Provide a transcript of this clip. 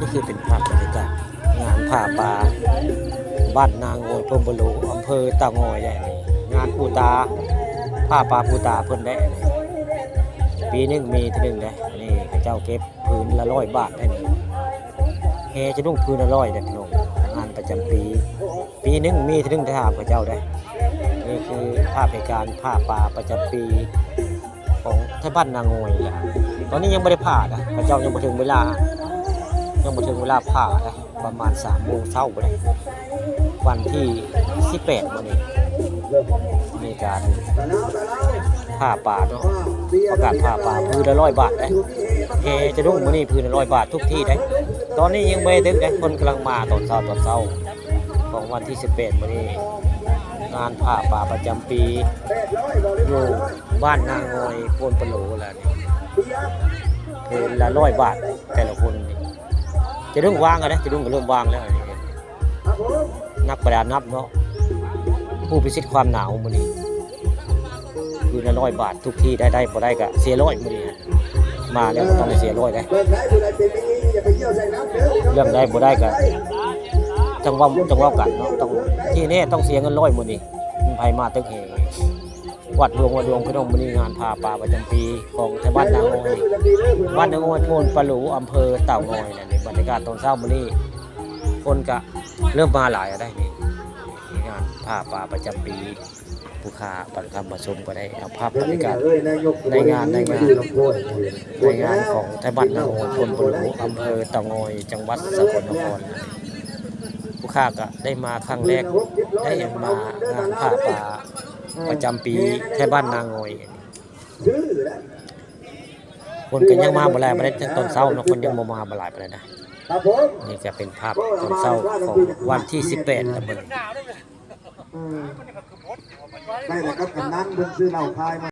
ນີ້ຄືເປັນພາບບັນຍາກາດງານຜ້າປ່າບ້ານນາງອວຍ ໂພນປະໂຫຼ ອຳເພີເຕົາງອຍແຫຼະນີ້ ງານປູຕາ ຜ້າປ່າປູຕາເພິ່ນແຫຼະນີ້ ປີໜຶ່ງມີເທື່ອໜຶ່ງເດ້. ອັນນີ້ເຂົາເຈົ້າເກັບ ຜືນລະຮ້ອຍບາດໄດ໋ນີ້ ແຫ່ຈະນຸ່ງຜືນລະຮ້ອຍເດ້ພີ່ນ້ອງ ງານປະຈຳປີ ປີໜຶ່ງມີເທື່ອໜຶ່ງໄດ້ຖາມເຂົາເຈົ້າໄດ໋. ນີ້ຄືພາບເຫດການຜ້າປ່າປະຈຳປີຂອງໄທບ້ານນາງອຍແຫຼະ ຕອນນີ້ຍັງບໍ່ໄດ້ຜ້ານະ ເຂົາເຈົ້າຍັງບໍ່ເຖິງເວລາ ຍັງບໍ່ເຖິງເວລາຜ້ານະ ປະມານສາມໂມງເຊົ້າພຸ້ນແຫຼະ ວັນທີສິບແປດມື້ນີ້ ມີການຜ້າປ່າເນາະ ປະກາດຜ້າປ່າຜືນລະຮ້ອຍບາດເດ້ ແຫ່ຈະນຸ່ງມື້ນີ້ຜືນລະຮ້ອຍບາດທຸກທີ່ເດ້. ຕອນນີ້ຍັງບໍ່ໄດ້ຖືກເດ້ ຄົນກຳລັງມາຕອນເຊົ້າ ຕອນເຊົ້າຂອງວັນທີສິບແປດມື້ນີ້ ງານຜ້າປ່າປະຈຳປີຢູ່ບ້ານນາງອຍ ໂພນປະໂຫຼແຫຼະນີ້ ຜືນລະຮ້ອຍບາດແຕ່ລະຄົນນີ້ ຈະເລີ່ມວາງແລ້ວເດ້ ຈະເລີ່ມ ກໍເລີ່ມວາງແລ້ວ ນັບກະດານນັບເນາະ ຜູ້ພິຊິດຄວາມໜາວມື້ນີ້ ຄືລະຮ້ອຍບາດທຸກທີ່ ໄດ້ ໄດ້ ບໍ່ໄດ້ກະເສຍຮ້ອຍມື້ນີ້ ມາແລ້ວກໍຕ້ອງໄດ້ເສຍຮ້ອຍເດ້ ເລື່ອງໄດ້ບໍ່ໄດ້ກະຈັ່ງເວົ້າ ຈັ່ງເວົ້າກັນເນາະ ຕ້ອງ ທີ່ແນ່ຕ້ອງເສຍເງິນຮ້ອຍມື້ນີ້ ມັນໃຜມາຕຶກແຫ່ ວັດດວງ ວັດດວງພີ່ນ້ອງ ມື້ນີ້ງານຜ້າປ່າປະຈຳປີຂອງໄທບ້ານນາງອຍ ບ້ານນາງອຍ ໂພນປະໂຫຼ ອຳເພີເຕົາງອຍ ແລະ ໃນບັນຍາກາດຕອນເຊົ້າມື້ນີ້ ຄົນກະເລີ່ມມາຫຼາຍແລ້ວໄດ໋ນີ້ ງານຜ້າປ່າປະຈຳປີ ຜູ້ຂ້າບາງທ່ານຜູ້ຊົມກໍໄດ້ເອົາພາບບັນຍາກາດໃນງານ ໃນງານ ໃນງານຂອງໄທບ້ານນາງອຍ ໂພນປະໂຫຼ ອຳເພີເຕົາງອຍ ຈັງຫວັດສະກົນນະຄອນ ຜູ້ຂ້າກໍໄດ້ມາຄັ້ງແລກ ໄດ້ມາງານຜ້າປ່າ ປະຈຳປີໄທບ້ານນາງອຍ ຄົນກໍຍັງມາບໍ່ຫຼາຍປານໃດ ຕອນເຊົ້າເນາະ ຄົນຍັງບໍ່ມາບໍ່ຫຼາຍປານໃດນະ. ນີ້ກໍເປັນພາບຕອນເຊົ້າຂອງວັນທີສິບແປດລະມື້ນີ້ ອືມ ໄດ້ແລ້ວກັບກຳນັນເພິ່ນຊື້ເຫຼົ້າຂາຍມາ